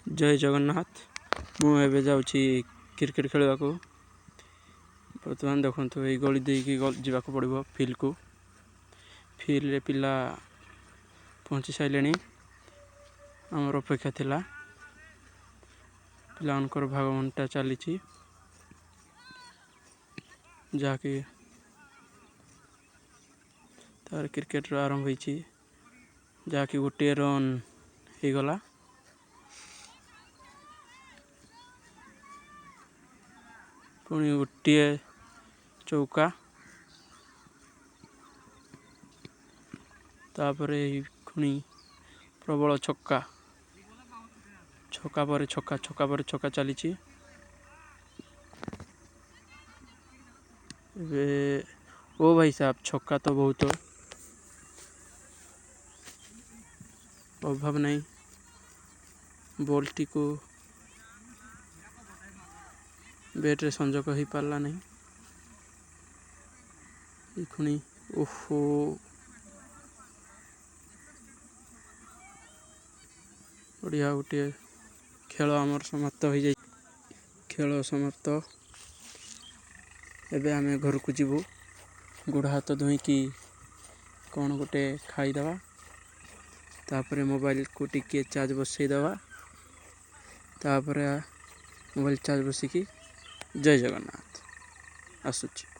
ଜୟ ଜଗନ୍ନାଥ। ମୁଁ ଏବେ ଯାଉଛି କ୍ରିକେଟ୍ ଖେଳିବାକୁ। ବର୍ତ୍ତମାନ ଦେଖନ୍ତୁ, ଏଇ ଗଳି ଦେଇକି ଯିବାକୁ ପଡ଼ିବ ଫିଲ୍ଡକୁ। ଫିଲ୍ଡରେ ପିଲା ପହଞ୍ଚି ସାରିଲେଣି। ଆମର ଅପେକ୍ଷା ଥିଲା। ପିଲାମାନଙ୍କର ଭାଗ ବଣ୍ଟା ଚାଲିଛି, ଯାହାକି ତାର କ୍ରିକେଟର ଆରମ୍ଭ ହୋଇଛି, ଯାହାକି ଗୋଟିଏ ରନ୍ ହେଇଗଲା। ପୁଣି ଗୋଟିଏ ଚୌକା, ତାପରେ ପୁଣି ପ୍ରବଳ ଛକା, ଛକା ପରେ ଛକା, ଛକା ପରେ ଛକା ଚାଲିଛି ଏବେ। ଓ ଭାଇ ସାହେବ, ଛକା ତ ବହୁତ ଅଭାବ ନାହିଁ। ବଲ୍ଟିକୁ ବ୍ୟାଟ୍ରେ ସଂଯୋଗ ହୋଇପାରିଲା ନାହିଁ। ଏଇ ଓହୋ, ବଢ଼ିଆ ଗୋଟିଏ ଖେଳ ଆମର ସମାପ୍ତ ହୋଇଯାଇଛି। ଖେଳ ସମାପ୍ତ। ଏବେ ଆମେ ଘରକୁ ଯିବୁ, ଗୋଡ଼ ହାତ ଧୋଇକି କ'ଣ ଗୋଟେ ଖାଇଦେବା, ତାପରେ ମୋବାଇଲକୁ ଟିକିଏ ଚାର୍ଜ ବସାଇଦେବା, ତାପରେ ମୋବାଇଲ ଚାର୍ଜ ବସିକି। ଜୟ ଜଗନ୍ନାଥ, ଆସୁଛି।